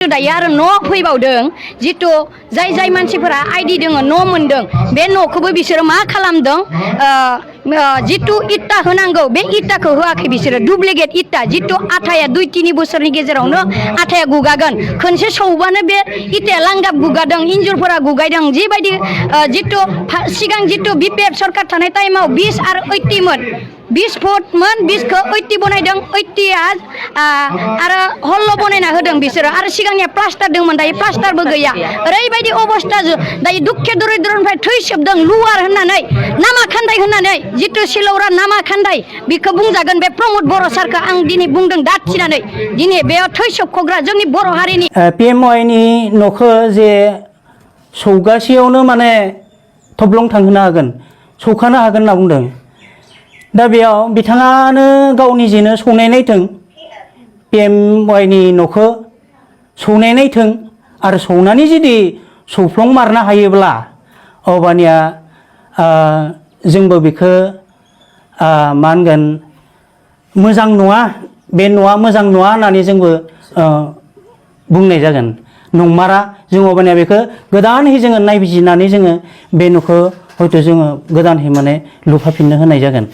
दायो आरो न' फैबावदों जितु जाय मानसिफोरा आइडि दङ न' मोनदों बे न'खौबो बिसोरो मा खालामदों जितु इटा होनांगौ बे इटाखौ होआखै बिसोरो डुप्लिकेट इटा जितु आथाया 2-3 बोसोरनि गेजेरावनो आथाया गुगागोन खनसे सौबानो बे इटाया लांगाब गुगादों इन्जुरफोरा गुगायदों जिबायदि जितु सिगां जितु बिपिएफ सरकार थानाय टाइमाव 20 आरो 80 मोन 20 फुटमोन 20 खौ 80 बनायदों 80आ आरो हल्ल' बनायना होदों बिसोरो आरो सिगांनिया प्लास्टार दंमोन दायो प्लास्टारबो गैया ओरैबायदि अबस्था दायो दुखे दरिद्रनिफ्राय थैसोबदों लुवार होननानै नामा खान्दाय होननानै जितु सिलौरा नामा खान्दाय बेखौ बुंजागोन बे प्रमद बर' सारखौ आं दिनै बुंदों दाथिनानै दिनै बेयाव थैसोबख'ग्रा जोंनि बर' हारिनि पिएमवाइनि न'खौ जे सौगासेयावनो माने थब्लं थांहोनो हागोन सौखानो हागोन होनना बुंदों दा बेयाव बिथाङानो गावनि जेनो सौनाय नायथों पिएमवाइनि न'खौ सौनाय नायथों आरो सौनानै जुदि सौफ्लं मारनो हायोब्ला अबानिया जोंबो बेखौ मा होनगोन मोजां नङा बे न'आ मोजां नङा होननानै जोंबो बुंनाय जागोन नंमारा जों अबानिया बेखौ गोदानहै जोङो नायबिजिरनानै जोङो बे न'खौ हयथ' जोङो गोदानहै माने लुफाफिननो होनाय जागोन।